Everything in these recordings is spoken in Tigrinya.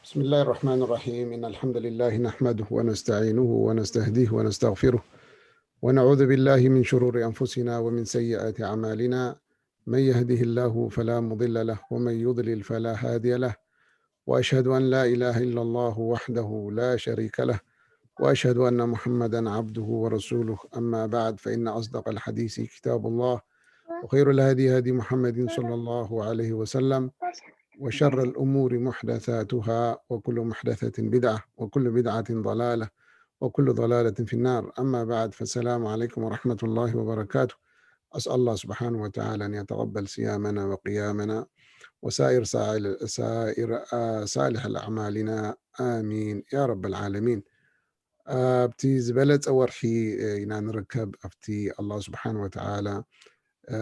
بسم الله الرحمن الرحيم. إن الحمد لله نحمده ونستعينه ونستهديه ونستغفره، ونعوذ بالله من شرور أنفسنا ومن سيئات أعمالنا. من يهده الله فلا مضل له، ومن يضلل فلا هادي له. وأشهد أن لا إله إلا الله وحده لا شريك له، وأشهد أن محمدا عبده ورسوله. أما بعد، فإن أصدق الحديث كتاب الله، وخير الهدي هدي محمد صلى الله عليه وسلم، وشر الأمور محدثاتها، وكل محدثة بدعة، وكل بدعة ضلالة، وكل ضلالة في النار. أما بعد، فالسلام عليكم ورحمة الله وبركاته. أسأل الله سبحانه وتعالى أن يتقبل صيامنا وقيامنا وسائر سائل-، سائر، آه، صالح الأعمالنا. آمين يا رب العالمين. ኣብቲ ዝበለጸ ወርሒ፣ እ፣ ኢና ንርከብ። ኣብቲ ኣላህ ስብሓን ወተዓላ፣ እ፣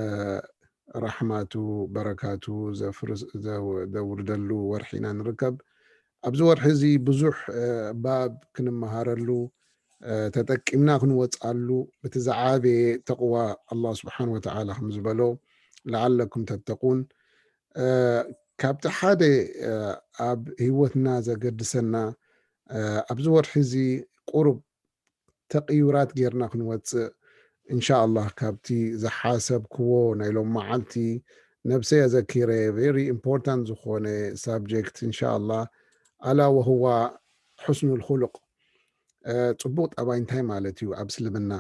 ራሕማቱ፣ በረካቱ ዘፍርስ-፣ ዘው-፣ ዘውርደሉ ወርሒ ኢና ንርከብ። ኣብዚ ወርሒ እዚ ብዙሕ፣ እ፣ ባብ ክንመሃረሉ፣ እ፣ ተጠቂምና ክንወጽኣሉ፣ በቲ ዝዓበየ ተቕዋ ኣላህ ስብሓን ወተዓላ ከም ዝበሎ፣ ለዓለኩም ተተቁን። እ፣ ካብቲ ሓደ፣ እ፣ ኣብ ህይወትና ዘገድሰና፣ እ፣ ኣብዚ ወርሒ እዚ ቁሩብ ተቕይራት ጌርና ክንወጽእ፣ እንሻ ኣላህ፣ ካብቲ ዝሓሰብክዎ ናይ ሎም መዓልቲ ነብሰይ ኣዘኪረ፣ ቨሪ ኢምፖርታንት ዝኾነ ሳብጀክት፣ እንሻ ኣላህ፣ ኣላ ወህዋ ሑስኑል ኹሉቕ። እ፣ ጽቡቕ ጠባይ እንታይ ማለት እዩ? ኣብ እስልምና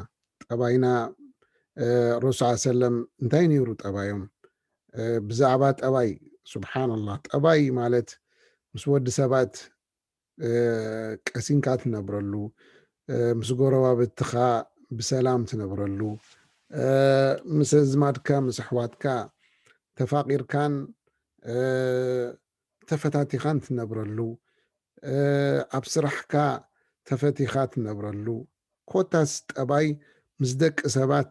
ጠባይና፣ እ፣ ረሱል ሰለም እንታይ ነይሩ ጠባዮም? እ፣ ብዛዕባ ጠባይ፣ ሱብሓነላህ፣ ጠባይ ማለት ምስ ወዲ ሰባት፣ እ፣ ቀሲንካ ትነብረሉ፣ እ፣ ምስ ጎረባብትኻ ብሰላም ትነብረሉ፣ እ፣ ምስ ኣዝማድካ፣ ምስ ኣሕዋትካ ተፋቒርካን፣ እ፣ ተፈታቲኻን ትነብረሉ፣ እ፣ ኣብ ስራሕካ ተፈቲኻ ትነብረሉ፣ ኮታስ ጠባይ ምስ ደቂ ሰባት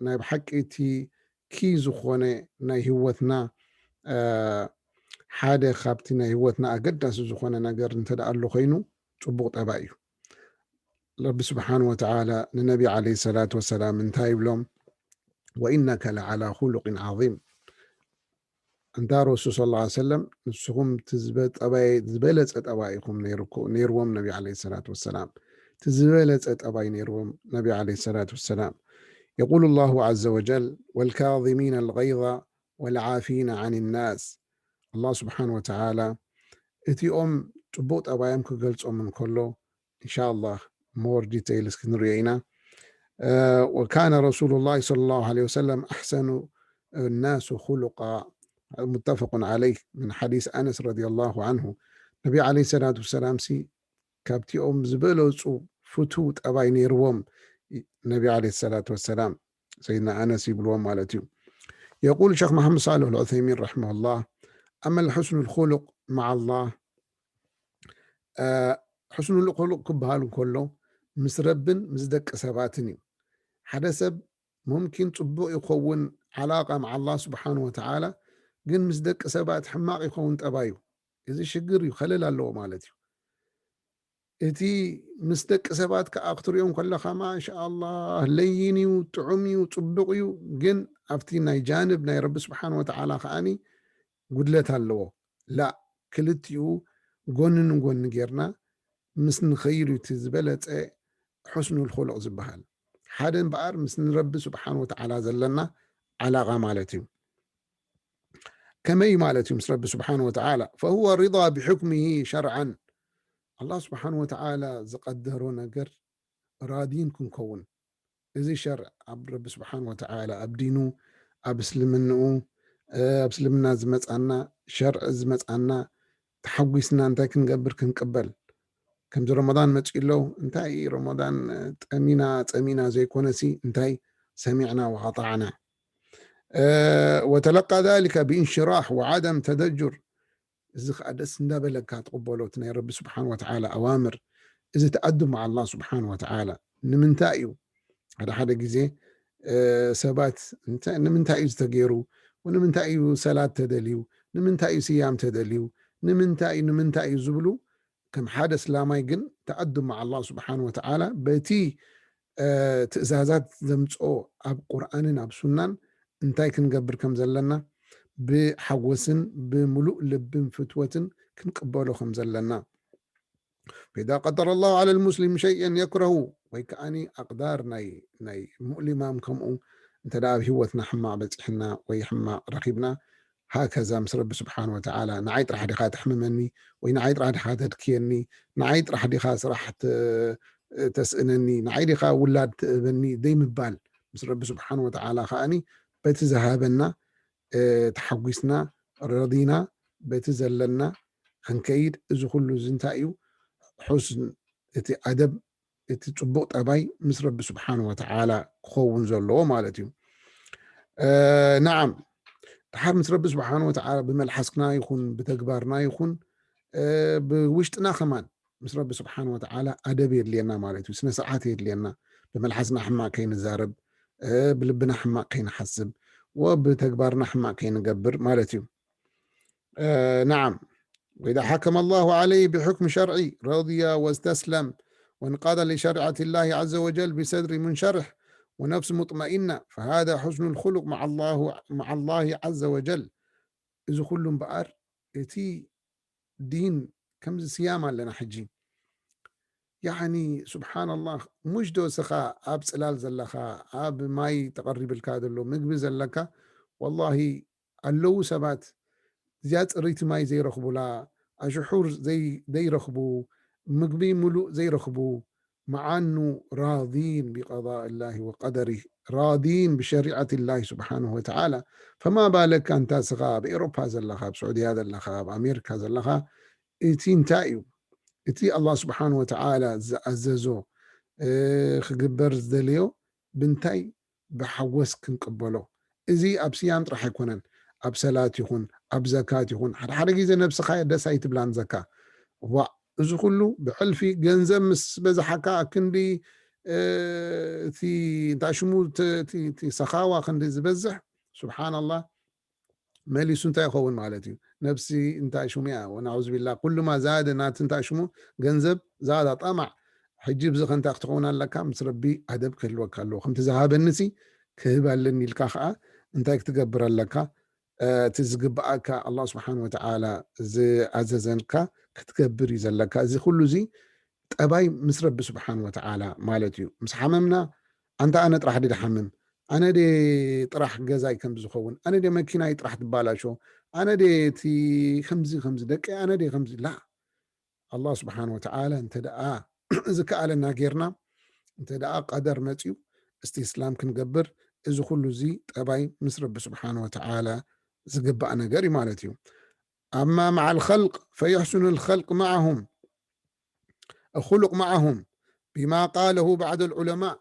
ናይ ብሓቂ እቲ ኪ ዝኾነ ናይ ህይወትና፣ እ፣ ሓደ ካብቲ ናይ ህይወትና ኣገዳሲ ዝኾነ ነገር እንተ ደኣ ኣሎ ኮይኑ፣ ጽቡቕ ጠባይ እዩ። ረቢ ስብሓን ወተዓላ ንነቢ ዓለይሂ ሰላቱ ወሰላም እንታይ ይብሎም? "ወኢነከ ለዓላ ኹሉቂን ዓዚም።" እንታ ረሱል ሰለላሁ ዐለይሂ ወሰለም፣ ንስኹም እቲ ዝበ-፣ ጠባይ፣ ዝበለጸ ጠባይ ኢኹም ነይርኩ-፣ ነይርዎም ነቢ ዓለይሂ ሰላቱ ወሰላም። እቲ ዝበለጸ ጠባይ ነይርዎም ነቢ ዓለይሂ ሰላቱ ወሰላም። የቁሉ ላሁ ዐዘ ወጀል፣ "ወልካዚሚነ አልገይዘ ወልዓፊነ ዐን ናስ።" ኣላህ ስብሓን ወተዓላ እቲኦም ጽቡቕ ጠባዮም ክገልጾም እንከሎ፣ እንሻ ኣላህ ሞር ዲቴይልስ ክንሪኦ ኢና። እ፣ ወካነ ረሱሉላህ ሰለላሁ ዐለይሂ ወሰለም ኣሕሰኑ ናሱ ኹሉቃ፣ ሙተፈቁን ዐለይህ፣ ምን ሓዲስ ኣነስ ረዲየላሁ ዐንሁ። ነቢ ዐለይሂ ሰላቱ ወሰላም ሲ ካብቲኦም ዝበለጹ ፍቱው ጠባይ ነይርዎም ነቢ ዐለይሂ ሰላቱ ወሰላም፣ ሰይድና ኣነስ ይብልዎም ማለት እዩ። የቁል ሸኽ መሓመድ ሳልሕ ኣልዑሰይሚን ረሒመሁላህ፣ ኣመል ሑስኑል ኹሉቅ መዓ ላህ፣ እ፣ ሑስኑል ኹሉቅ ክበሃል እንከሎ ምስ ረብን ምስ ደቂ ሰባትን እዩ። ሓደ ሰብ ሙምኪን ጽቡቕ ይኸውን ዓላቃ መዓ ኣላህ ስብሓን ወተዓላ፣ ግን ምስ ደቂ ሰባት ሕማቕ ይኸውን ጠባዩ። እዚ ሽግር እዩ፣ ኸለል ኣለዎ ማለት እዩ። እቲ ምስ ደቂ ሰባት ከኣ ክትሪኦ እንከለኻ፣ ማሻኣላህ፣ ለይን እዩ፣ ጥዑም እዩ፣ ጽቡቕ እዩ፣ ግን ኣብቲ ናይ ጃንብ ናይ ረቢ ስብሓን ወተዓላ ከኣኒ ጉድለት ኣለዎ። ላእ፣ ክልቲኡ ጎኒ ንጎኒ ጌርና ምስ ንኸይድ እዩ እቲ ዝበለጸ ሑስኑል ኹሉቕ ዝበሃል። ሓደ እምበኣር ምስ ንረቢ ስብሓን ወተዓላ ዘለና ዓላቓ ማለት እዩ። ከመይ ማለት እዩ ምስ ረቢ ስብሓን ወተዓላ? ፈሁወ ሪዳ ብሕክሚሂ ሸርዓን። ኣላህ ስብሓን ወተዓላ ዝቐደሮ ነገር ራዲን ክንከውን፣ እዚ ሸርዕ ኣብ ረቢ ስብሓን ወተዓላ፣ ኣብ ዲኑ፣ ኣብ እስልምንኡ፣ እ፣ ኣብ እስልምና ዝመጻና ሸርዕ ዝመጻና ተሓጒስና እንታይ ክንገብር ክንቅበል? ከምዚ ረመዳን መጺኡ ኣሎ፣ እንታይ ረመዳን፣ እ፣ ጠሚና ጸሚና ዘይኮነሲ፣ እንታይ ሰሚዕና ወኣጣዕና። እ፣ ወተለቃ ዛሊከ ብእንሽራሕ ወዓደም ተደጁር። እዚ ኸኣ ደስ እንዳበለካ ትቕበሎ፣ እቲ ናይ ረቢ ስብሓን ወተዓላ ኣዋምር። እዚ ተኣዱብ መዓ ኣላህ ስብሓን ወተዓላ። ንምንታይ እዩ? ሓደ ሓደ ግዜ፣ እ፣ ሰባት እንተ-፣ ንምንታይ እዩ ዝተገይሩ? ንምንታይ እዩ ሰላት ተደልዩ? ንምንታይ እዩ ስያም ተደልዩ? ንምንታይ እዩ፣ ንምንታይ እዩ ዝብሉ፣ ከም ሓደ እስላማይ ግን ተኣዱብ መዓ ኣላህ ስብሓን ወተዓላ በቲ፣ እ፣ ትእዛዛት ዘምጽኦ ኣብ ቁርኣንን ኣብ ሱናን እንታይ ክንገብር ከም ዘለና ብሓጎስን ብምሉእ ልብን ፍትወትን ክንቅበሎ ከም ዘለና። فإذا قدر الله على المسلم شيئا يكره، ወይ ከዓኒ ኣቕዳር ናይ ናይ ሙእሊማም ከምኡ እንተ ደኣ ኣብ ህይወትና ሕማቕ በጺሕና ወይ ሕማቕ ረኺብና፣ ሃከዛ ምስ ረቢ ስብሓን ወተዓላ፣ ንዓይ ጥራሕ ዲኻ ተሕምመኒ ወይ ንዓይ ጥራሕ ዲኻ ተድክየኒ፣ ንዓይ ጥራሕ ዲኻ ስራሕ ተ- ተስእነኒ፣ ንዓይ ዲኻ ውላድ ትእበኒ ዘይምባል፣ ምስ ረቢ ስብሓን ወተዓላ ከዓኒ በቲ ዝሃበና ተሓጒስና ረዲና በቲ ዘለና ክንከይድ። እዚ ኩሉ እዚ እንታይ እዩ? ሑስን እቲ ኣደብ፣ እቲ ጽቡቕ ጠባይ ምስ ረቢ ስብሓን ወተዓላ ክኸውን ዘለዎ ማለት እዩ። ነዓም፣ ድሓር ምስ ረቢ ስብሓን ወተዓላ ብመልሓስና ይኹን ብተግባርና ይኹን ብውሽጥና ከማን ምስ ረቢ ስብሓን ወተዓላ ኣደብ የድልየና ማለት እዩ። ስነ ስርዓት የድልየና። ብመልሓስና ሕማቕ ከይንዛረብ፣ ብልብና ሕማቕ ከይንሓስብ፣ ወብተግባርና ሕማቕ ከይንገብር ማለት እዩ። ነዓም። وإذا حكم الله عليه بحكم شرعي رضي واستسلم وانقاد لشريعة الله عز وجل بصدر منشرح ونفس مطمئنة، فهذا حسن الخلق مع الله، مع الله عز وجل. እዚ ኩሉ እምበኣር እቲ ዲን ከምዚ ስያም ኣለና ሕጂ። ያኒ ስብሓንላህ፣ ሙሽ ዶ ስኻ ኣብ ጽላል ዘለኻ፣ ኣብ ማይ ተቐሪብልካ ዘሎ ምግቢ ዘለካ፣ ወላሂ ኣለዉ ሰባት እዚኣ ጽርይቲ ማይ ዘይረኽቡላ፣ ኣሽሑር ዘይ- ዘይረኽቡ፣ ምግቢ ሙሉእ ዘይረኽቡ፣ መዓኑ ራዲን ብቀዳእ ላሂ ወቀደሪህ፣ ራዲን ብሸሪዐት ላሂ ስብሓንሁ ወተዓላ። ፈማ ባለካ እንታ ስኻ ኣብ ኤሮፓ ዘለኻ፣ ኣብ ስዑድያ ዘለኻ፣ ኣብ ኣሜሪካ ዘለኻ፣ እቲ እንታይ እዩ? እቲ ኣላህ ስብሓንሁ ወተዓላ ዝኣዘዞ ክግበር ዝደለዮ ብምንታይ ብሓጎስ ክንቅበሎ። እዚ ኣብ ስያም ጥራሕ ኣይኮነን፣ ኣብ ሰላት ይኹን ኣብ ዘካት ይኹን። ሓደ ሓደ ግዜ ነብስኻ ደስ ኣይትብላን ዘካ። ዋእ፣ እዚ ኩሉ ብሕልፊ ገንዘብ ምስ በዝሓካ ኣክንዲ እቲ እንታይ ሽሙ እቲ ሰኻዋ ክንዲ ዝበዝሕ፣ ስብሓንላህ። መሊሱ እንታይ ይኸውን ማለት እዩ? ነብሲ እንታይ ሽሙ እያ? ወናዑዝ ቢላ፣ ኩሉ ማ ዛደ ናቲ እንታይ ሽሙ ገንዘብ ዛዳ ጠማዕ። ሕጂ ብዚ ከንታይ ክትኸውን ኣለካ? ምስ ረቢ ኣደብ ክህልወካ ኣለዎ። ከምቲ ዝሃበኒሲ ክህብ ኣለኒ ኢልካ ከዓ እንታይ ክትገብር ኣለካ? እቲ ዝግብኣካ ኣላህ ስብሓን ወተዓላ ዝኣዘዘንካ ክትገብር እዩ ዘለካ። እዚ ኩሉ እዚ ጠባይ ምስ ረቢ ስብሓን ወተዓላ ማለት እዩ። ምስ ሓመምና ኣንታ ኣነ ጥራሕ ድሓምም፣ ኣነ ደ ጥራሕ ገዛይ ከም ዝኸውን፣ ኣነ ደ መኪናይ ጥራሕ ትባላሾ፣ ኣነ ደ እቲ ከምዚ ከምዚ ደቂ ኣነ ደ ከምዚ ላ። ኣላህ ስብሓን ወተዓላ እንተ ደኣ ዝከኣለና ጌርና፣ እንተ ደኣ ቀደር መፅዩ እስቲ እስላም ክንገብር፣ እዚ ኩሉ እዚ ጠባይ ምስ ረቢ ስብሓን ወተዓላ ዝግባእ ነገር እዩ ማለት እዩ። ኣማ መዓ ልኸልቅ ፈየሕሱኑ ልኸልቅ መዓሁም፣ ኹሉቅ መዓሁም ቢማ ቃለሁ ባዕድ ልዑለማእ።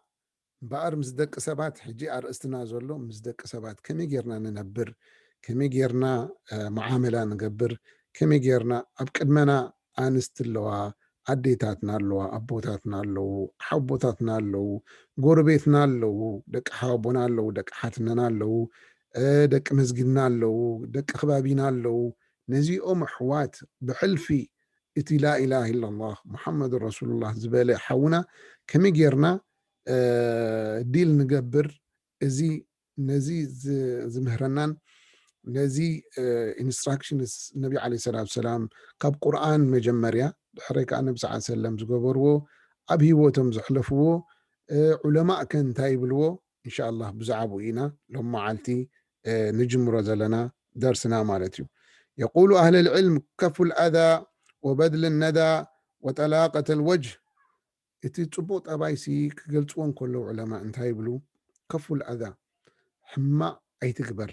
እምበኣር ምስ ደቂ ሰባት፣ ሕጂ ኣርእስትና ዘሎ ምስ ደቂ ሰባት ከመይ ጌርና ንነብር፣ ከመይ ጌርና መዓመላ ንገብር፣ ከመይ ጌርና ኣብ ቅድመና ኣንስቲ ኣለዋ፣ ኣዴታትና ኣለዋ፣ ኣቦታትና ኣለዉ፣ ሓቦታትና ኣለዉ፣ ጎረቤትና ኣለዉ፣ ደቂ ሓወቦና ኣለዉ፣ ደቂ ሓትነና ኣለዉ፣ ደቂ መስጊድና ኣለዉ፣ ደቂ ከባቢና ኣለዉ። ነዚኦም ኣሕዋት ብሕልፊ እቲ ላኢላሃ ኢላላህ ሙሓመድ ረሱሉላህ ዝበለ ሓውና ከመይ ጌርና ዲል ንገብር? እዚ ነዚ ዝምህረናን ነዚ ኢንስትራክሽንስ ነቢ ዓለ ሰላት ሰላም ካብ ቁርኣን መጀመርያ ድሕሪ ከዓ ነቢ ስ ሰለም ዝገበርዎ ኣብ ህይወቶም ዘሕለፍዎ ዑለማእ ከ እንታይ ይብልዎ? እንሻ ኣላህ ብዛዕባኡ ኢና ሎም መዓልቲ ንጅምሮ ዘለና ደርስና ማለት እዩ። የቁሉ ኣህለል ዕልም ከፉ ልኣዛ ወበድል ነዳ ወጠላቀት ልወጅህ። እቲ ፅቡቕ ጠባይሲ ክገልፅዎ እንከለዉ ዑለማ እንታይ ይብሉ? ከፉ ልኣዛ፣ ሕማቕ ኣይትግበር፣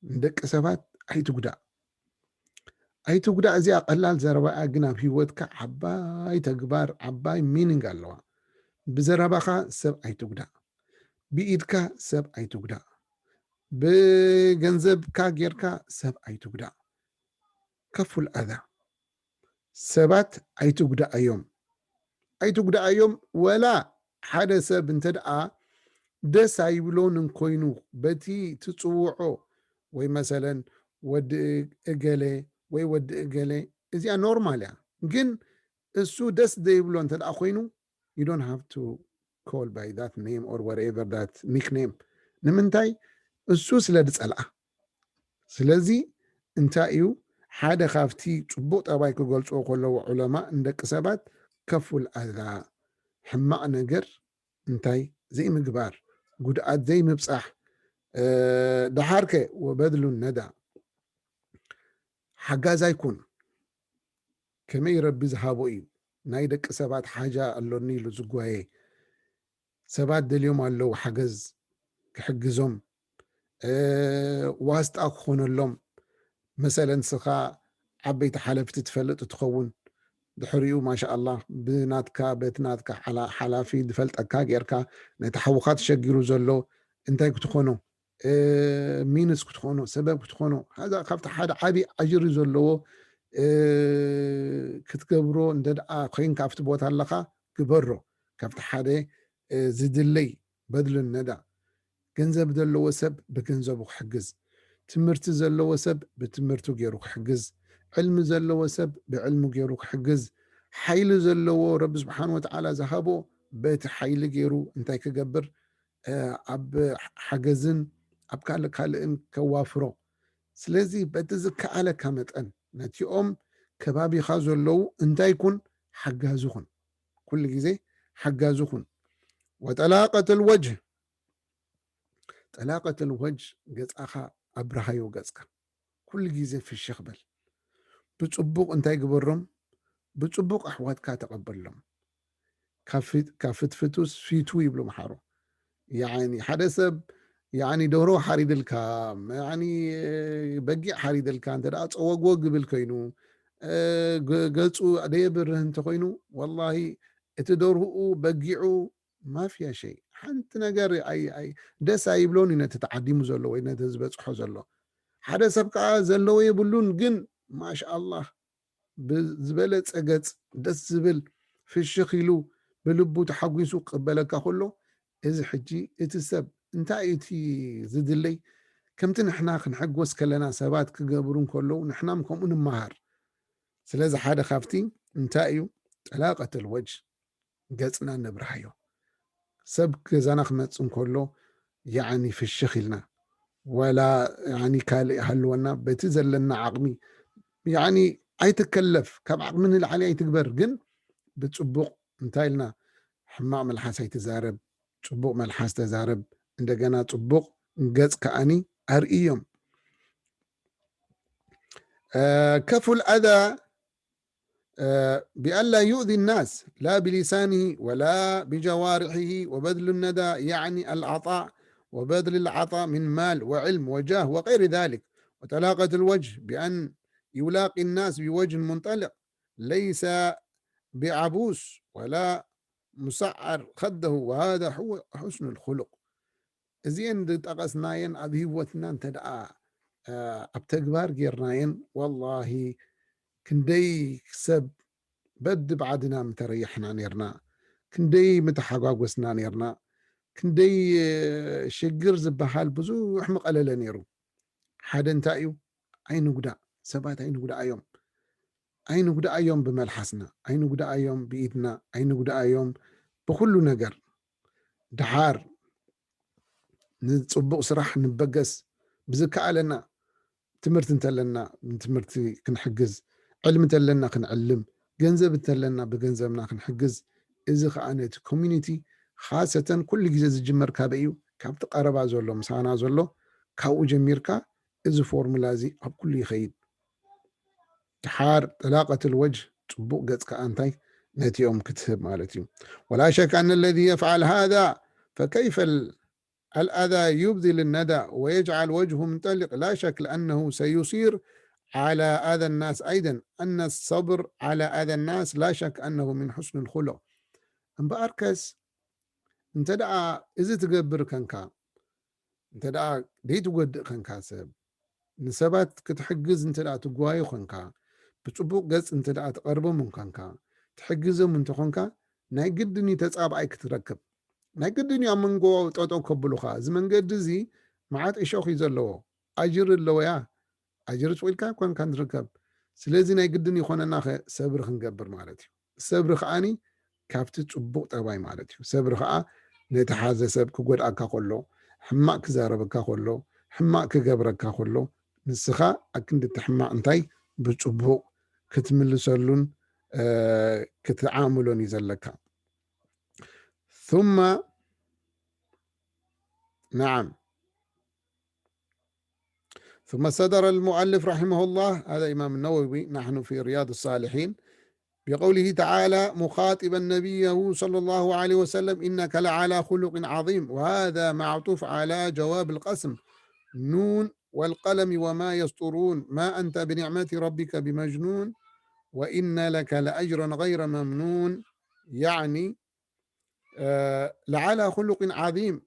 ንደቂ ሰባት ኣይትጉዳእ። ኣይትጉዳእ እዚኣ ቀላል ዘረባ እያ፣ ግን ኣብ ህይወትካ ዓባይ ተግባር ዓባይ ሚኒንግ ኣለዋ። ብዘረባኻ ሰብ ኣይትጉዳእ፣ ብኢድካ ሰብ ኣይትጉዳእ፣ ብገንዘብካ ጌርካ ሰብ ኣይትጉዳእ። ከፉል ኣዛ፣ ሰባት ኣይትጉዳኣዮም፣ ኣይትጉዳኣዮም። ወላ ሓደ ሰብ እንተ ደኣ ደስ ኣይብሎን እንኮይኑ በቲ ትጽውዖ ወይ መሰለን ወዲ እገሌ ወይ ወዲ እገሌ እዚኣ ኖርማል እያ። ግን እሱ ደስ ዘይብሎ እንተ ደኣ ኮይኑ you don't have to call by that name or whatever that nickname። ንምንታይ? እሱ ስለ ዝጸልኣ። ስለዚ እንታይ እዩ? ሓደ ካብቲ ጽቡቕ ጠባይ ክገልጽዎ ከለዉ ዑለማ ንደቂ ሰባት ከፉል ኣዛ፣ ሕማቕ ነገር እንታይ ዘይምግባር፣ ጉድኣት ዘይምብጻሕ፣ እ፣ ደሓርከ ወበድሉ ነዳ፣ ሓጋዛይ ኩን። ከመይ ረቢ ዝሃቦ እዩ። ናይ ደቂ ሰባት ሓጃ ኣሎኒ ኢሉ ዝጓየ፣ ሰባት ደልዮም ኣለዉ ሓገዝ ክሕግዞም፣ እ፣ ዋስጣ ክኾነሎም። መሰለን ንስኻ ዓበይቲ ሓለፍቲ ትፈልጥ ትኸውን፣ ድሕሪኡ ማሻኣላህ ብናትካ በቲ ናትካ ሓላ-፣ ሓላፊ ዝፈልጠካ ጌርካ ነቲ ሓውኻ ተሸጊሩ ዘሎ እንታይ ክትኾኖ፣ እ፣ ሚንስ ክትኾኖ፣ ሰበብ ክትኾኖ፣ ሃዛ ካብቲ ሓደ ዓቢ ኣጅሪ ዘለዎ፣ እ፣ ክትገብሮ እንተ ደኣ ኮይንካ ኣብቲ ቦታ ኣለኻ ግበሮ። ካብቲ ሓደ፣ እ፣ ዝድለይ በድሉ ነዳ። ገንዘብ ዘለዎ ሰብ ብገንዘቡ ክሕግዝ፣ ትምህርቲ ዘለዎ ሰብ ብትምህርቱ ገይሩ ክሕግዝ፣ ዕልሚ ዘለዎ ሰብ ብዕልሚ ገይሩ ክሕግዝ፣ ሓይሊ ዘለዎ ረቢ ስብሓን ወተዓላ ዝሃቦ በቲ ሓይሊ ገይሩ እንታይ ክገብር፣ እ፣ ኣብ ሓገዝን ኣብ ካልእ ካልእን ከዋፍሮ። ስለዚ በቲ ዝከኣለካ መጠን ነቲኦም ከባቢኻ ዘለዉ እንታይ ኩን፣ ሓጋዚ ኩን። ኩሉ ግዜ ሓጋዚ ኩን። ወጠላቀት ልወጅህ፣ ጠላቀት ልወጅ ገጻኻ ኣብርሃዮ፣ ገጽካ ኩሉ ግዜ ፍሽኽ በል። ብጽቡቕ እንታይ ግበሮም? ብጽቡቕ ኣሕዋትካ ተቐበሎም። ካብ ፊት-፣ ካብ ፍትፍቱስ ፊቱ ይብሉ መሓሩ። ያኒ ሓደ ሰብ ያኒ ደርሆ ሓሪድልካ፣ ያኒ በጊዕ ሓሪድልካ እንተ ደኣ ጸወግወግ ይብል ኮይኑ፣ እ፣ ገ-፣ ገጹ ደየብርህ እንተኾይኑ፣ ወላሂ እቲ ደርሁኡ በጊዑ ማፍያ ሸይ፣ ሓንቲ ነገር ኣይ-፣ ኣይ-፣ ደስ ኣይብሎን እዩ ነቲ ተዓዲሙ ዘሎ ወይ ነቲ ዝበጽሖ ዘሎ። ሓደ ሰብ ከኣ ዘለዎ የብሉን፣ ግን ማሻኣላህ ብዝበለጸ ገጽ ደስ ዝብል ፍሽኽ ኢሉ ብልቡ ተሓጒሱ ክቕበለካ ከሎ፣ እዚ ሕጂ እቲ ሰብ እንታይ እዩ እቲ ዝድለይ? ከምቲ ንሕና ክንሕጎስ ከለና ሰባት ክገብሩ እንከለዉ ንሕናም ከምኡ ንመሃር። ስለዚ ሓደ ካብቲ እንታይ እዩ? ጠላቀት ልወጅ፣ ገጽና ነብርሃዮ። ሰብ ገዛና ክመጽእ እንከሎ ያኒ ፍሽኽ ኢልና፣ ዋላ ያኒ ካልእ ሃልወና በቲ ዘለና ዓቕሚ፣ ያኒ ኣይትከለፍ፣ ካብ ዓቕሚ ንላዕሊ ኣይትግበር፣ ግን ብጽቡቕ እንታይ ኢልና፣ ሕማቕ መልሓስ ኣይትዛረብ፣ ጽቡቕ መልሓስ ተዛረብ፣ እንደገና ጽቡቕ ገጽ ከኣኒ ኣርእዮም። እ፣ ከፉል ኣዛ، እ፣ ቢኣላ ዩእዚ ናስ ላ ብሊሳኒሂ ወላ ብጀዋርሒሂ ወበድሉ ነዳ ያዕኒ ኣልዓጣእ ወበድል ልዓጣእ ምን ማል ወዕልም ወጃህ ወገይሪ ዛሊክ ወጠላቀት ልወጅህ ቢኣን ዩላቂ ናስ ቢወጅህን ሙንጠልቅ ለይሰ ብዓቡስ ወላ ሙሰዓር ከደሁ ወሃዛ ሁወ ሑስኑ ልኹሉቅ። እዚኤን ዝጠቐስናየን ኣብ ህይወትና እንተ ደኣ፣ እ፣ ኣብ ተግባር ጌርናየን፣ ወላሂ ክንደይ ሰብ በድባዕድና ምተረያሕና ኔርና፣ ክንደይ ምተሓጓጎስና ኔርና፣ ክንደይ፣ እ፣ ሽግር ዝበሃል ብዙሕ ምቐለለ ነይሩ። ሓደ እንታይ እዩ? ኣይንጉዳእ፣ ሰባት ኣይንጉዳኣዮም። ኣይንጉዳኣዮም ብመልሓስና፣ ኣይንጉዳኣዮም ብኢድና፣ ኣይንጉዳኣዮም ብኹሉ ነገር። ደሓር ንጽቡቕ ስራሕ ንበገስ፣ ብዝከኣለና ትምህርቲ እንተለና ንትምህርቲ ክንሕግዝ፣ ዕልሚ እንተለና ክንዕልም፣ ገንዘብ እንተለና ብገንዘብና ክንሕግዝ። እዚ ኸኣ ነቲ ኮሚኒቲ፣ ኻሰተን ኩሉ ግዜ ዝጅመር ካበይ እዩ? ካብቲ ቀረባ ዘሎ፣ ምሳና ዘሎ፣ ካብኡ ጀሚርካ እዚ ፎርሙላ እዚ ኣብ ኩሉ ይኸይድ። ደሓር ጠላቀት ልወጅህ፣ ጽቡቕ ገጽ ከኣ እንታይ ነቲኦም ክትህብ ማለት እዩ። ولا شك أن الذي يفعل هذا فكيف ال-، الأذى يبذل الندى ويجعل وجهه منطلق، لا شك لأنه سيصير على أذى الناس أيضا، أن الصبر على أذى الناس لا شك أنه من حسن الخلق. እምበኣርከስ እንተ ደኣ እዚ ትገብር ከንካ፣ እንተ ደኣ ደይትጎድእ ከንካ ሰብ፣ ንሰባት ክትሕግዝ እንተ ደኣ ትጓዩ ኸንካ፣ ብጽቡቕ ገጽ እንተ ደኣ ትቐርቦም ከንካ፣ ትሕግዞም እንተ ኾንካ፣ ናይ ግድን እዩ ተጻብኣይ ክትረክብ። ናይ ግድን እዩ ኣብ መንጎ ጠጠው ከብሉኻ። እዚ መንገዲ እዚ መዓት እሾኽ እዩ ዘለዎ። ኣጅሪ ኣለዎ እያ። ኣጅሪ ትውኢልካ ኮንካ ንርከብ። ስለዚ ናይ ግድን ይኾነና ኸ ሰብሪ ክንገብር ማለት እዩ። ሰብሪ ከኣኒ ካብቲ ጽቡቕ ጠባይ ማለት እዩ። ሰብሪ ከኣ ነቲ ሓዘ ሰብ ክጎድኣካ ከሎ፣ ሕማቕ ክዛረበካ ከሎ፣ ሕማቕ ክገብረካ ከሎ፣ ንስኻ ኣክንዲ እቲ ሕማቕ እንታይ ብጽቡቕ ክትምልሰሉን ክትዓምሎን እዩ ዘለካ። ثم نعم ثم صدر المؤلف رحمه الله، هذا إمام النووي، نحن في رياض الصالحين، بقوله تعالى مخاطبا نبيه صلى الله عليه وسلم: إنك لعلى خلق عظيم. وهذا معطوف على جواب القسم: نون والقلم وما يسطرون، ما أنت بنعمة ربك بمجنون، وإن لك لأجرا غير ممنون. يعني لعلى خلق عظيم،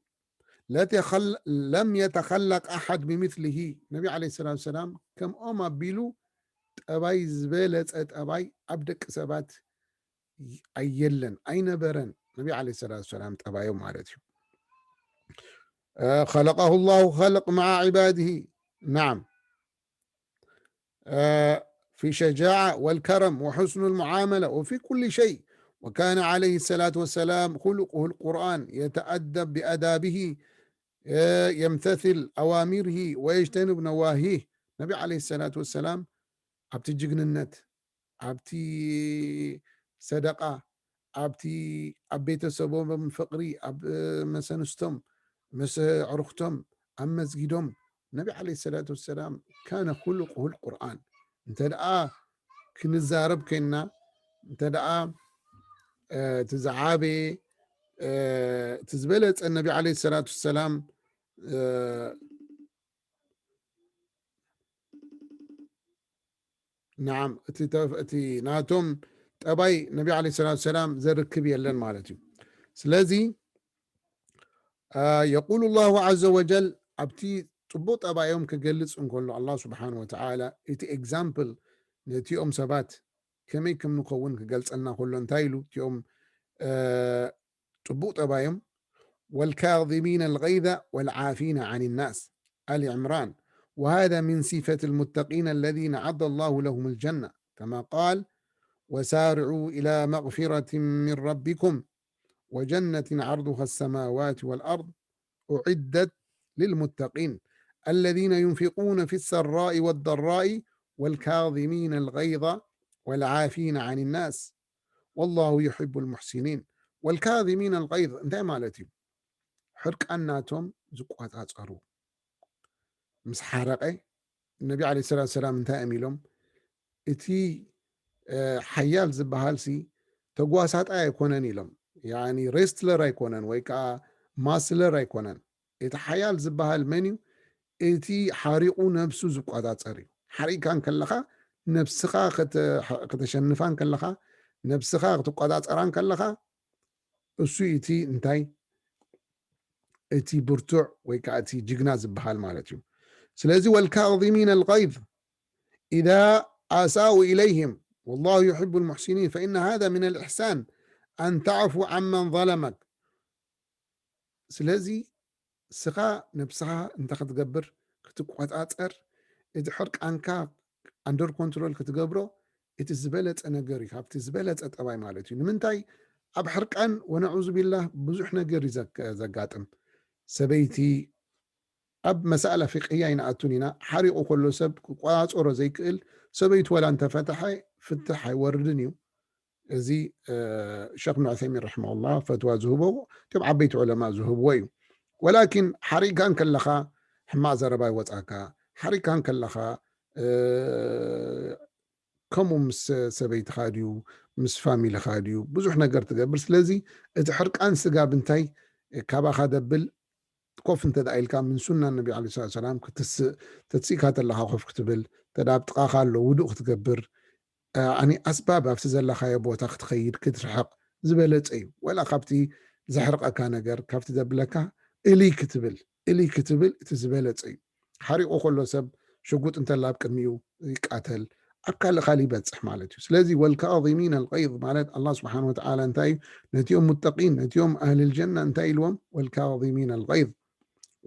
لم يتخلق أحد بمثله. ነቢ عليه الصلاة والسلام ከምኦም ኣቢሉ ጠባይ ዝበለጸ ጠባይ ኣብ ደቂ ሰባት ኣየለን፣ ኣይነበረን። ነቢ عليه الصلاة والسلام ጠባዮም ማለት እዩ። خلقه الله خلق مع عباده. نعم في شجاعة والكرم وحسن المعاملة وفي كل شيء. وكان عليه الصلاة والسلام خلقه القرآن، يتأدب بأدابه، يمتثل أوامره ويجتنب نواهيه. ነቢ عليه الصلاة والسلام ኣብቲ ጅግንነት፣ ኣብቲ ሰደቃ፣ ኣብቲ ኣብ ቤተሰቦም ፍቕሪ፣ ኣብ መሰንስቶም፣ ምስ ኣዕሩኽቶም፣ ኣብ መስጊዶም፣ ነቢ عليه الصلاة والسلام كان خلقه القرآن። እንተ ደኣ ክንዛረብ ኮይንና፣ እንተ ደኣ እቲ ዝዓበየ እቲ ዝበለጸ ነቢ عليه الصلاة والسلام نعم እቲ ናቶም ጠባይ ነቢ عليه الصلاة والسلام ዘርክብ የለን ማለት እዩ። ስለዚ يقول الله عز وجل ኣብቲ ጽቡቕ ጠባዮም ክገልጽ እንከሎ الله سبحانه وتعالى እቲ example ነቲኦም ሰባት ከመይ ከም ንኸውን ክገልጸልና ከሎ እንታይ ኢሉ እቲኦም ጽቡቕ ጠባዮም والكاظمين الغيظ والعافين عن الناس، آل عمران. وهذا من صفة المتقين الذين أعد الله لهم الجنة، كما قال: وسارعوا إلى مغفرة من ربكم وجنة عرضها السماوات والأرض أعدت للمتقين الذين ينفقون في السراء والضراء والكاظمين الغيظ والعافين عن الناس والله يحب المحسنين والكاظمين الغيظ እንታይ ማለት እዩ? ሕርቃን ናቶም ዝቆጻጸሩ። ምስ ሓረቐ ነቢ عليه الصلاة والسلام እንታይ እዮም ኢሎም? እቲ ሓያል ዝበሃል ሲ ተጓሳጣይ ኣይኮነን ኢሎም። ያኒ ሬስትለር ኣይኮነን ወይ ከዓ ማስለር ኣይኮነን። እቲ ሓያል ዝበሃል መን እዩ? እቲ ሓሪቑ ነብሱ ዝቆጻጸር እዩ። ሓሪቕካ እንከለኻ ነብስኻ ከተሸንፋ እንከለኻ፣ ነብስኻ ክትቆጻጸራ እንከለኻ፣ እሱ እቲ እንታይ እቲ ብርቱዕ ወይ ከዓ እቲ ጅግና ዝበሃል ማለት እዩ። ስለዚ والكاظمين الغيظ إذا أساءوا إليهم والله يحب المحسنين فإن هذا من الإحسان أن تعفو عمن ظلمك። ስለዚ ንስኻ ነብስኻ እንታይ ክትገብር ክትቆጻጸር፣ እቲ ሕርቃንካ under control ክትገብሮ እቲ ዝበለጸ ነገር እዩ፣ ካብቲ ዝበለጸ ጠባይ ማለት እዩ። ንምንታይ ኣብ ሕርቃን ወነዑዙ ቢላህ ብዙሕ ነገር እዩ ዘጋጥም። ሰበይቲ ኣብ መሳእላ ፊቅህያ ኣይንኣቱን ኢና። ሓሪቑ ከሎ ሰብ ክቆጻጸሮ ዘይክእል ሰበይቱ ወላ እንተፈተሐ ፍትሕ ኣይወርድን እዩ። እዚ ሸክ ኑዕሰይሚን ረሕመሁላህ ፈትዋ ዝህቦ እቶም ዓበይቲ ዑለማ ዝህብዎ እዩ። ወላኪን ሓሪቕካ እንከለኻ ሕማቕ ዘረባ ይወጻካ። ሓሪቕካ እንከለኻ ከምኡ ምስ ሰበይትኻ ድዩ ምስ ፋሚልኻ ድዩ ብዙሕ ነገር ትገብር። ስለዚ እቲ ሕርቃን ስጋብ እንታይ ካባኻ ደብል ኮፍ እንተ ደኣ ኢልካ ምን ሱና ነቢ ዓለይሂ ሰላቱ ወሰላም ክትስእ፣ ተትሲእካ ተለኻ ኮፍ ክትብል፣ እንተ ደኣ ኣብ ጥቓኻ ኣሎ ውዱእ ክትገብር፣ ኣኒ ኣስባብ ኣብቲ ዘለኻዮ ቦታ ክትኸይድ ክትርሕቕ ዝበለጸ እዩ። ወላ ካብቲ ዘሕርቐካ ነገር ካብቲ ዘብለካ እልይ ክትብል እልይ ክትብል እቲ ዝበለጸ እዩ። ሓሪቑ ከሎ ሰብ ሽጉጥ እንተላ ኣብ ቅድሚኡ ይቃተል፣ ኣብ ካልእ ካልእ ይበጽሕ ማለት እዩ። ስለዚ ወልካዚሚን ኣልገይዝ ማለት ኣላህ ስብሓን ወተዓላ እንታይ እዩ? ነቲኦም ሙተቂን ነቲኦም ኣህልል ጀና እንታይ ኢልዎም? ወልካዚሚን ኣልገይዝ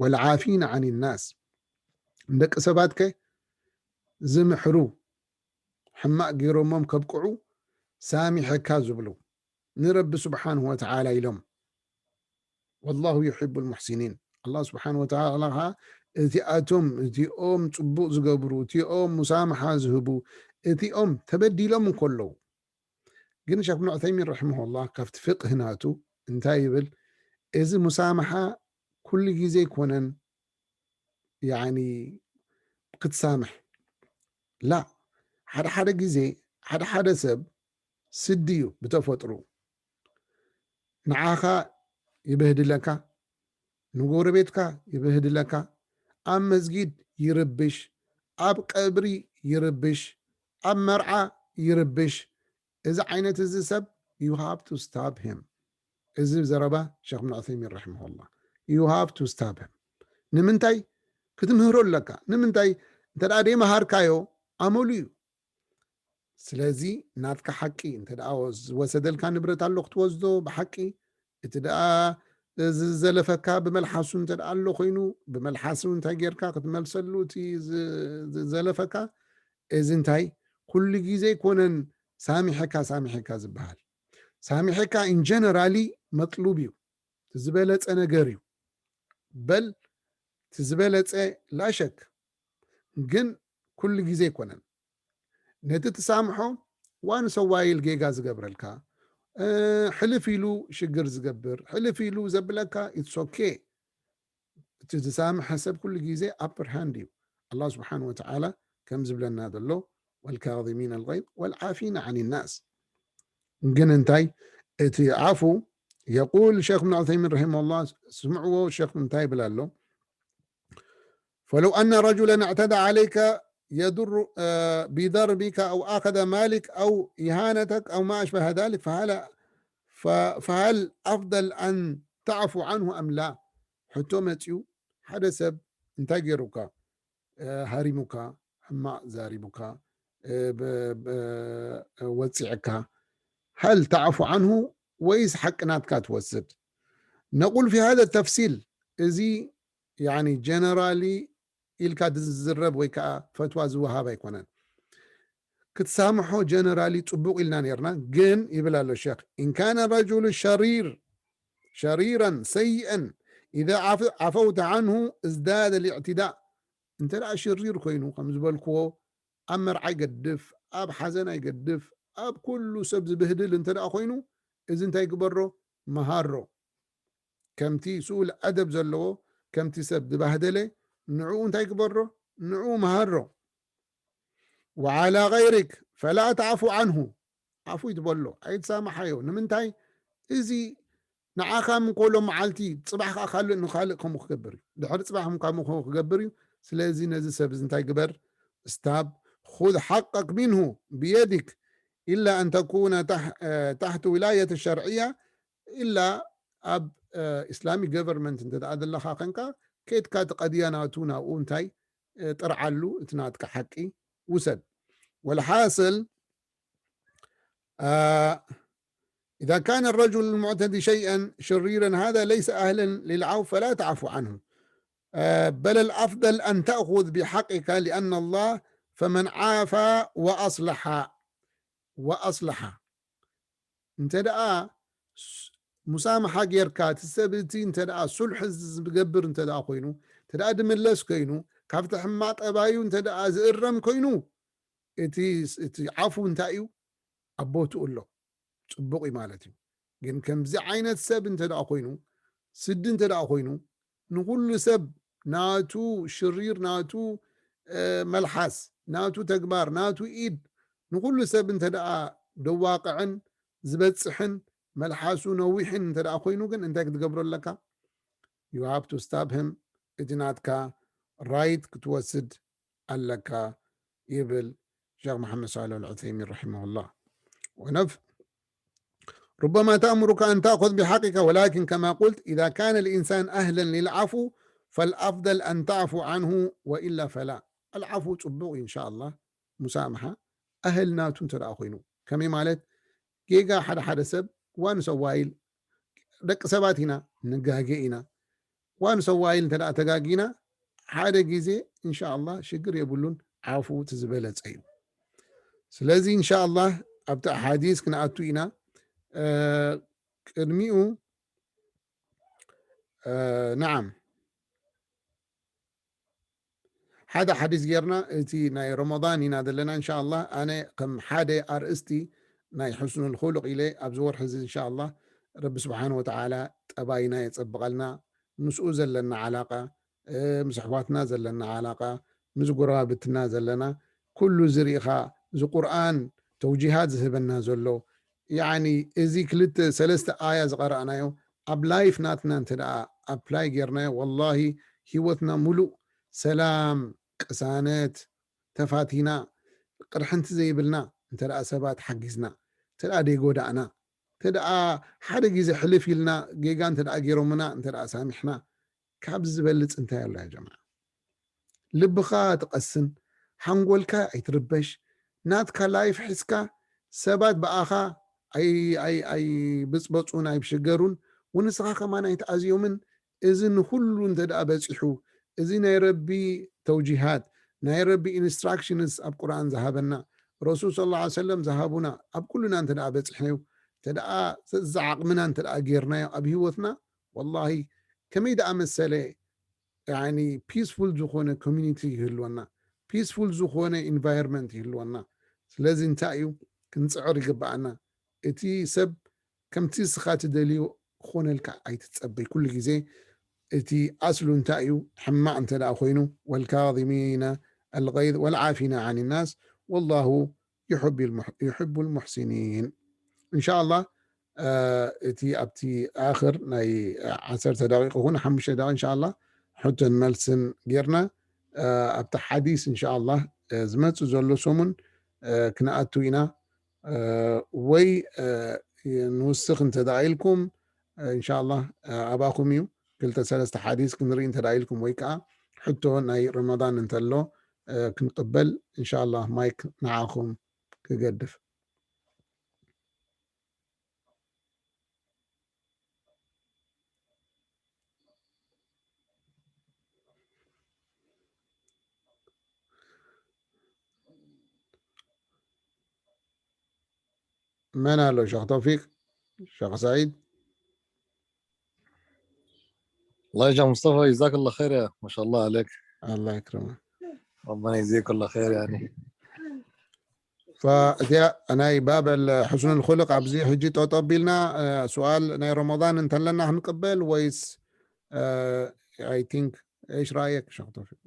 ወልዓፊን ዓን ናስ፣ ንደቂ ሰባት ከ ዝምሕሩ ሕማቕ ገይሮሞም ከብቅዑ ሳሚሐካ ዝብሉ ንረቢ ስብሓንሁ ወተዓላ ኢሎም። ወላሁ ዩሒቡ ልሙሕሲኒን። ኣላህ ስብሓን ወተዓላ ኸዓ እቲኣቶም እቲኦም ፅቡቕ ዝገብሩ እቲኦም ሙሳምሓ ዝህቡ እቲኦም ተበዲሎም እንከለዉ። ግን ሸክ ብን ዑሰይሚን ረሒመሁላህ ካብቲ ፍቅህ ናቱ እንታይ ይብል? እዚ ሙሳምሓ ኩሉ ግዜ ኣይኮነን፣ ያኒ ክትሳምሕ ላ፣ ሓደ ሓደ ግዜ ሓደ ሓደ ሰብ ስዲ እዩ ብተፈጥሩ። ንዓኻ ይበህድለካ፣ ንጎረቤትካ ይበህድለካ፣ ኣብ መስጊድ ይርብሽ፣ ኣብ ቀብሪ ይርብሽ፣ ኣብ መርዓ ይርብሽ። እዚ ዓይነት እዚ ሰብ you have to stop him። እዚ ዘረባ ሸክ ብን ዑሰይሚን ረሒመሁላህ። You have to stop him። ንምንታይ? ክትምህሮ ኣለካ። ንምንታይ? እንተ ደኣ ደይመሃርካዮ ኣመሉ እዩ። ስለዚ ናትካ ሓቂ እንተ ደኣ ዝወሰደልካ ንብረት ኣሎ ክትወስዶ ብሓቂ፣ እቲ ደኣ ዝዘለፈካ ብመልሓሱ እንተ ደኣ ኣሎ ኮይኑ ብመልሓሱ እንታይ ጌርካ ክትመልሰሉ እቲ ዝ- ዝዘለፈካ፣ እዚ እንታይ ኩሉ ግዜ ኣይኮነን ሳሚሐካ ሳሚሐካ ዝበሃል። ሳሚሐካ in generally መጥሉብ እዩ፣ እቲ ዝበለጸ ነገር እዩ። በል እቲ ዝበለጸ ላሸክ፣ ግን ኩሉ ግዜ ኣይኮነን። ነቲ ትሳምሖ ዋን ሰዋይል ጌጋ ዝገብረልካ፣ እ፣ ሕልፍ ኢሉ ሽግር ዝገብር፣ ሕልፍ ኢሉ ዘብለካ it's okay። እቲ ዝሳምሐ ሰብ ኩሉ ግዜ upper hand እዩ። ኣላህ ስብሓን ወተዓላ ከም ዝብለና ዘሎ والكاظمين الغيظ والعافين عن الناس። ግን እንታይ እቲ ዓፉ የቁል ሸክ ብን ዑሰይሚን ረሒመሁላህ፣ ስምዕዎ ሸክ እንታይ ይብል ኣሎ? فلو أن رجلا اعتدى عليك يضر، آه، بضربك أو أخذ مالك أو إهانتك أو ما أشبه ذلك، فهل، ف-، فهل أفضل أن تعفو عنه أم لا؟ ሕቶ መፅዩ፣ ሓደ ሰብ እንታይ ገይሩካ? እ፣ ሃሪሙካ፣ ሕማቕ ዛሪቡካ፣ እ፣ ብ-፣ ብ-፣ ወፂዕካ፣ هل تعفو عنه ወይስ ሓቂ ናትካ ትወስድ? نقول في هذا التفصيل፣ እዚ ያኒ ጀነራሊ ኢልካ ዝዝረብ ወይ ከዓ ፈትዋ ዝወሃብ ኣይኮነን። ክትሳምሖ ጀነራሊ ጽቡቕ ኢልና ነርና፣ ግን ይብል ኣሎ ሸኽ፣ إن كان الرجل الشرير شريرا سيئا إذا عف-، عفوت عنه ازداد الاعتداء። እንተ ደኣ ሽሪር ኮይኑ ከም ዝበልክዎ ኣብ መርዓ ይገድፍ፣ ኣብ ሓዘን ኣይገድፍ፣ ኣብ ኩሉ ሰብ ዝብህድል እንተ ደኣ ኮይኑ፣ እዚ እንታይ ግበሮ? መሃሮ። ከምቲ ስኡል ኣደብ ዘለዎ፣ ከምቲ ሰብ ዝባህደለ፣ ንዕኡ እንታይ ግበሮ? ንዕኡ መሃሮ። وعلى غيرك فلا تعفو عنه። ዓፉ ይትበሎ፣ ኣይትሳምሓዮ። ንምንታይ? እዚ ንዓኻ ምንኮሎ መዓልቲ፣ ጽባሕ ከኣ ካልእ ንኻልእ ከምኡ ክገብር እዩ። ድሕሪ ጽባሕ እውን ከምኡ ክገብር እዩ። ስለዚ ነዚ ሰብ እዚ እንታይ ግበር? ስታብ። خذ حقك منه بيدك إلا أن تكون تح-، تحت ولاية الشرعية إلا ኣብ ኢስላሚ ገቨርንመንት እንተ ደኣ ዘለኻ ኸንካ ከይድካ እቲ ቀድያ ናቱ ናብኡ እንታይ ጥርዓሉ፣ እቲ ናትካ ሓቂ ውሰድ። والحاصل، آه، إذا كان الرجل المعتدي شيئا شريرا هذا ليس أهلا للعفو فلا تعفو عنه. آه، بل الأفضل أن تأخذ بحقك لأن الله فمن عافى وأصلح، وأصلح. እንተ ደኣ ስ-، ሙሳምሓ ጌርካ፣ እቲ ሰብ እቲ እንተ ደኣ ሱልሒ ዝገብር እንተ ደኣ ኮይኑ፣ እንተ ደኣ ድምለስ ኮይኑ፣ ካብቲ ሕማቕ ጠባዩ እንተ ደኣ ዝእረም ኮይኑ፣ እቲ፣ እቲ ዓፉ እንታይ እዩ? ኣብ ቦትኡ ኣሎ። ጽቡቕ እዩ ማለት እዩ። ግን ከምዚ ዓይነት ሰብ እንተ ደኣ ኮይኑ፣ ስዲ እንተ ደኣ ኮይኑ፣ ንኹሉ ሰብ ናቱ ሽሪር፣ ናቱ፣ እ፣ መልሓስ፣ ናቱ ተግባር፣ ናቱ ኢድ፣ ንኹሉ ሰብ እንተ ደኣ ደዋቕዕን ዝበጽሕን መልሓሱ ነዊሕን እንተ ደኣ ኮይኑ ግን እንታይ ክትገብሮ ኣለካ? You have to stop him። እቲ ናትካ ራይት ክትወስድ ኣለካ ይብል ሸኽ መሓመድ ሳልሕ ኣልዑሰይሚን ረሒመሁላህ። ونف-، ربما تأمرك أن تأخذ بحقك، ولكن كما قلت، إذا كان الإنسان أهلا للعفو، فالأفضل أن تعفو عنه، وإلا فلا. العفو ጽቡቕ፣ إن شاء الله، ሙሳምሓ ኣህል ናቱ እንተ ደኣ ኮይኑ። ከመይ ማለት? ጌጋ ሓደ ሓደ ሰብ ዋን ሰዋይል፣ ደቂ ሰባት ኢና፣ ንጋገ ኢና። ዋን ሰዋይል እንተ ደኣ ተጋጊና፣ ሓደ ግዜ፣ إن شاء الله፣ ሽግር የብሉን፣ ዓፉ እቲ ዝበለጸ እዩ። ስለዚ፣ إن شاء الله፣ ኣብቲ ኣሓዲስ ክንኣቱ ኢና። እ፣ ቅድሚኡ፣ እ፣ ነዓም። ሓደ ሓዲስ ጌርና፣ እቲ ናይ ረመዳን ኢና ዘለና። እንሻ ኣላህ ኣነ ከም ሓደ ኣርእስቲ ናይ ሕስኑል ኹሉቕ ኢለ ኣብዚ ወርሒ እዚ እንሻ ኣላህ ረቢ ስብሓን ወተዓላ ጠባይና የጸብቐልና፣ ምስኡ ዘለና ዓላቃ፣ ምስ ኣሕዋትና ዘለና ዓላቃ፣ ምስ ጎረባብትና ዘለና፣ ኩሉ እዚ ርኢኻ፣ እዚ ቁርኣን ተውጂሃት ዝህበና ዘሎ፣ ያኒ እዚ ክልተ ሰለስተ ኣያ ዝቐረእናዮ ኣብ ላይፍ ናትና እንተ ደኣ ኣፕላይ ጌርናዮ፣ ወላሂ ህይወትና ሙሉእ ሰላም፣ ቅሳነት ተፋቲና፣ ቅርሕንቲ ዘይብልና እንተ ደኣ ሰባት ሓጊዝና፣ እንተ ደኣ ደይጎዳእና፣ እንተ ደኣ ሓደ ግዜ ሕልፍ ኢልና ጌጋ እንተ ደኣ ገይሮምና እንተ ደኣ ሳሚሕና፣ ካብዚ ዝበልጽ እንታይ ኣሎ ያ ጀማዓ? ልብኻ ትቐስን፣ ሓንጎልካ ኣይትርበሽ፣ ናትካ ላይፍ ሒዝካ ሰባት ብኣኻ ኣይ-፣ ኣይ-፣ ኣይብጽበጹን ኣይብሽገሩን፣ ወንስኻ ከማን ኣይትኣዝዮምን። እዚ ንኹሉ እንተ ደኣ በጺሑ፣ እዚ ናይ ረቢ ተውጂሃት፣ ናይ ረቢ ኢንስትራክሽንስ ኣብ ቁርኣን ዝሃበና፣ ረሱል ሰለላሁ ዐለይሂ ወሰለም ዝሃቡና ኣብ ኩሉና እንተ ደኣ በጺሕናዮ፣ እንተ ደኣ ዘዓቕምና እንተ ደኣ ጌርናዮ ኣብ ህይወትና፣ ወላሂ ከመይ ደኣ መሰለ ያኒ ፒስፉል ዝኾነ ኮሚኒቲ ይህልወና፣ ፒስፉል ዝኾነ ኢንቫይሮንመንት ይህልወና። ስለዚ እንታይ እዩ ክንጽዕር ይግብኣና። እቲ ሰብ ከምቲ እስኻ ትደልዮ ክኾነልካ ኣይትጸበይ። ኩሉ ግዜ እቲ ኣስሉ እንታይ እዩ? ሕማቕ እንተ ደኣ ኮይኑ፣ ወልካዚሚነ ኣልገይዝ ወልዓፊነ ዓን ናስ ወላሁ ዩሕቡል ሙሕ-፣ ዩሕቡል ሙሕሲኒን። እንሻ ኣላህ፣ እ፣ እቲ ኣብቲ ኣኽር ናይ ዓሰርተ ደቂቕ ይኹን ሓሙሽተ ደቂቕ እንሻ ኣላህ ሕቶን መልስን ጌርና፣ እ፣ ኣብቲ ሓዲስ እንሻ ኣላህ፣ እ፣ ዝመጽእ ዘሎ ሰሙን፣ እ፣ ክንኣቱ ኢና። እ፣ ወይ፣ እ፣ ንውስኽ እንተ ደኣ ኢልኩም፣ እ፣ እንሻ ኣላህ፣ እ፣ ኣባኹም እዩ። ክልተ ሰለስተ ሓዲስ ክንርኢ እንተ ደኣ ኢልኩም ወይ ከኣ ሕቶ ናይ ረመዳን እንተሎ፣ እ፣ ክንቅበል እንሻ ኣላህ ማይክ ንዓኹም ክገድፍ። መን ኣሎ? ሸኽ ተውፊቅ? ሸኽ ሰዒድ? والله يا شيخ مصطفى، جزاك الله خير، يا ما شاء الله عليك. الله يكرمك. ربنا يجزيك كل خير يعني. فأتيا أنا باب حسن الخلق أبزي حجي توتو بيلنا، آه، سؤال ناي رمضان أنت لنا هنقبل ويس، آه، I think، إيش رأيك شيخ توفيق؟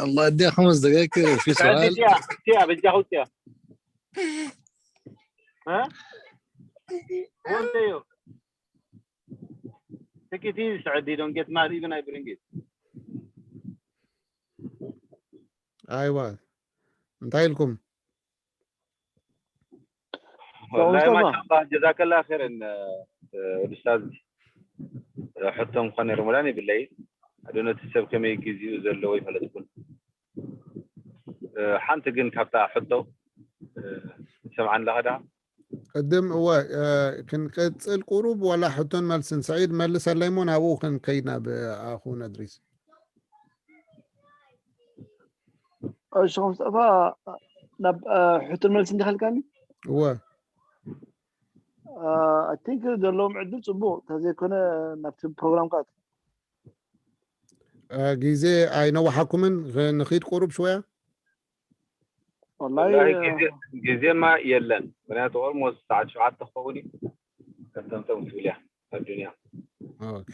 الله يديها خمس دقائق كده، في سؤال. تيا تيا بجاهو تيا. ها؟ وانت يو. Take it easy, سعدي, don't get mad, even I bring it. أيوة. أنت لكم. والله ما شاء الله، جزاك الله خيرا، ኡስታዝ። ሕቶ ምዃን ረመዳን ይብለይ ኣዶ ነቲ ሰብ ከመይ ግዜኡ ዘለዎ ይፈለጥኩን። ሓንቲ ግን ካብታ ሕቶ ሰምዓን ኣለኻ ደኣ? ቅድም እወ፣ ክንቀጽል ቁሩብ ዋላ ሕቶን መልስን፣ ሰዒድ መልሰለይ እሞ ናብኡ ክንከይድ ናብ ኣኹ ነድሪስ። እሺ፣ ሙስጠፋ፣ ናብ ሕቶን መልስን እንዲኻ ኢልካኒ? እወ። I think ዘለዎም ዕድል ጽቡቕ፣ እንተዘይኮነ ናብቲ ፕሮግራም ክኣቱ። ግዜ ኣይነውሓኩምን፣ ንኺድ ቁሩብ ሽወያ። ወላሂ ወላሂ ግዜ፣ ግዜማ የለን፣ ምክንያቱ ኦልሞስት ሰዓት ሸውዓተ ክኸውን እዩ። ከምተምተም ትብል እያ ኣብ ዱንያ። ኦኬ።